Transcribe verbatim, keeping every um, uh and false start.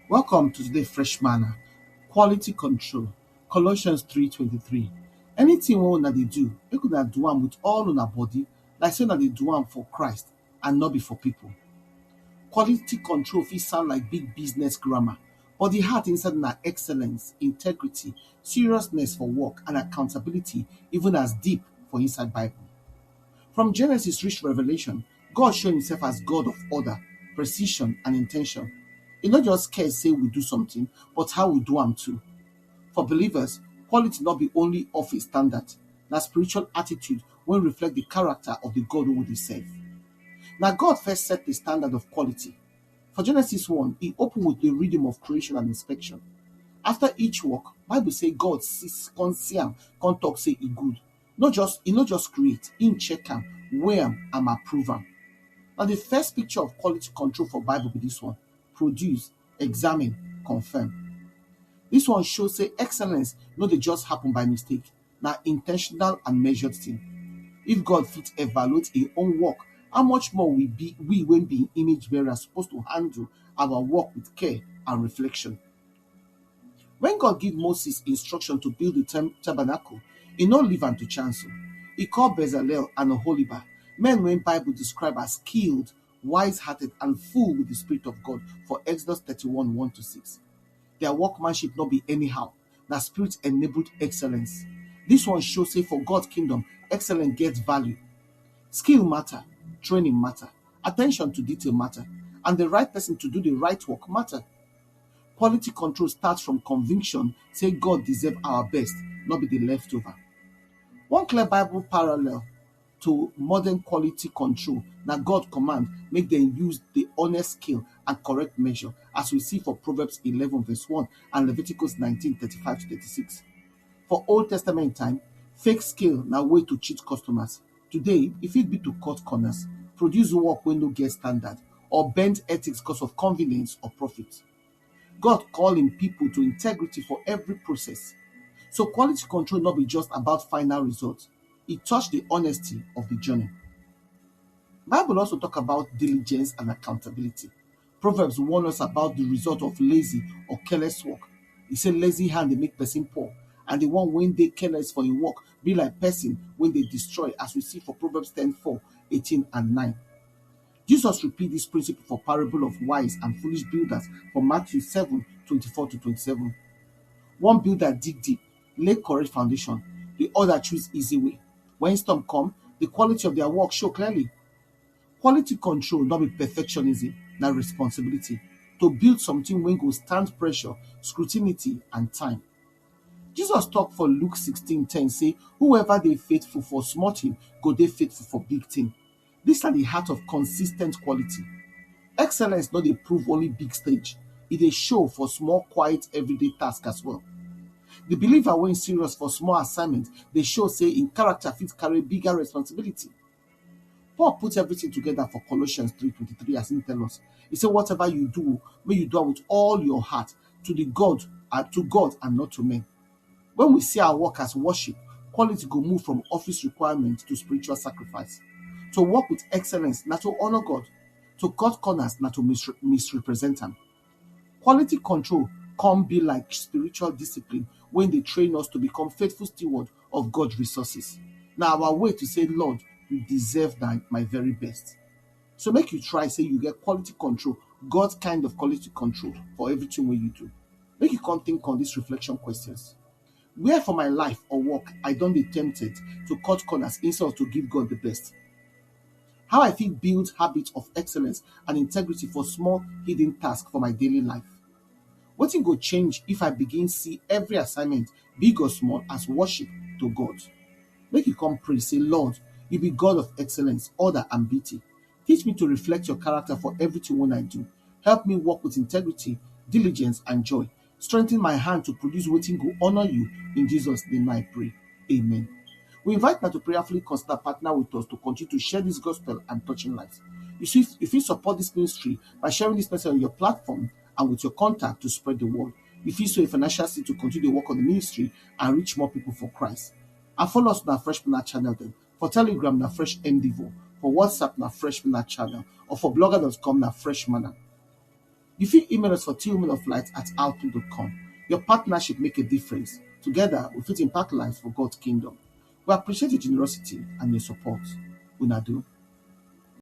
Welcome to today Fresh Manna. Quality control. Colossians three twenty-three. Anything wey una dey do, make una do am with all una body, like say una dey do am for Christ and not be for people. Quality control fit sound like big business grammar, but the heart inside na excellence, integrity, seriousness for work, and accountability, even as deep for inside Bible. From Genesis reach Revelation, God show himself as God of order, precision, and intention. He no just care say we do something, but how we do am too. For believers, quality not be only of a standard, na spiritual attitude wey reflect the character of the God who dey serve. Na God first set the standard of quality. For Genesis one, e open with the rhythm of creation and inspection. After each work, Bible say God see, come see am, come talk say e good. No just, e no just create, im check am, weigh am, and approve am. Na the first picture of quality control for Bible be this one. Produce, examine, confirm. This one show say excellence no dey just happen by mistake. Na intentional and measured thing. If God fit evaluate im own work, how much more we be, we wey be image bearers, supposed to handle our work with care and reflection. When God give Moses instruction to build the tem- tabernacle, he no leave am to chance o. He call Bezalel and Oholiba, men wey Bible describe as skilled, wise-hearted, and full with the Spirit of God for Exodus thirty-one, one to six. Their workmanship no be anyhow, na spirit-enabled excellence. This one show say for God kingdom, excellence get value. Skill matter, training matter, attention to detail matter, and the right person to do the right work matter. Quality control starts from conviction say God deserve our best, not be the leftover. One clear Bible parallel to modern quality control na God command make dem use the honest scale and correct measure, as we see for Proverbs eleven verse one and Leviticus nineteen thirty-five to thirty-six. For Old Testament time, fake scale na way to cheat customers. Today, e fit be to cut corners, produce work wey no get standard, or bend ethics cause of convenience or profit. God call im people to integrity for every process. So quality control no be just about final result, e touch the honesty of the journey. Bible also talk about diligence and accountability. Proverbs warn us about the result of lazy or careless work. E say lazy hand dey make person poor, and the one wey dey careless for im work be like person wey dey destroy, as we see for Proverbs ten four, eighteen and nine. Jesus repeat this principle for parable of wise and foolish builders for Matthew seven twenty-four to twenty-seven. One builder dig deep, lay correct foundation. The other choose easy way. When storm come, the quality of their work show clearly. Quality control no be perfectionism, na responsibility to build something wey go stand pressure, scrutiny, and time. Jesus talk for Luke sixteen ten say, "Whoever dey faithful for small thing go dey faithful for big thing." This na the heart of consistent quality. Excellence no dey prove only big stage, e dey show for small, quiet, everyday task as well. The believer wey serious for small assignment dey show say im character fit carry bigger responsibility. Paul put everything together for Colossians three twenty-three as he tell us. He say, "Whatever you do, may you do it with all your heart to the God, uh, to God and not to men." When we see our work as worship, quality go move from office requirement to spiritual sacrifice. To work with excellence na to honor God. To cut corners na to misre- misrepresent am. Quality control come be like spiritual discipline when they train us to become faithful steward of God's resources. Na our way to say, "Lord, you deserve thy, my very best." So make you try say you get quality control, God kind of quality control for everything wey you do. Make you come think on these reflection questions. Where for my life or work I don dey tempted to cut corners instead of to give God the best? How I fit build habit of excellence and integrity for small hidden task for my daily life? Wetin go change if I begin see every assignment, big or small, as worship to God? Make you come pray, say, "Lord, you be God of excellence, order, and beauty. Teach me to reflect your character for everything wey I do. Help me work with integrity, diligence, and joy. Strengthen my hand to produce wetin go honor you. In Jesus' name I pray. Amen." We invite una to prayerfully consider partner with us to continue to share this gospel and touching lives. You see, if you support this ministry by sharing this message on your platform and with your contact to spread the word, you fit sow a financial seed to continue the work of the ministry and reach more people for Christ. And follow us on our Fresh Manna channel then. For Telegram na Fresh M D V O, for WhatsApp na Fresh Manna channel, or for blogger dot com na Fresh Manna. You fit email us for two women of light at outlook dot com. Your partnership make a difference. Together, we fit impact lives for God's kingdom. We appreciate your generosity and your support. Una do.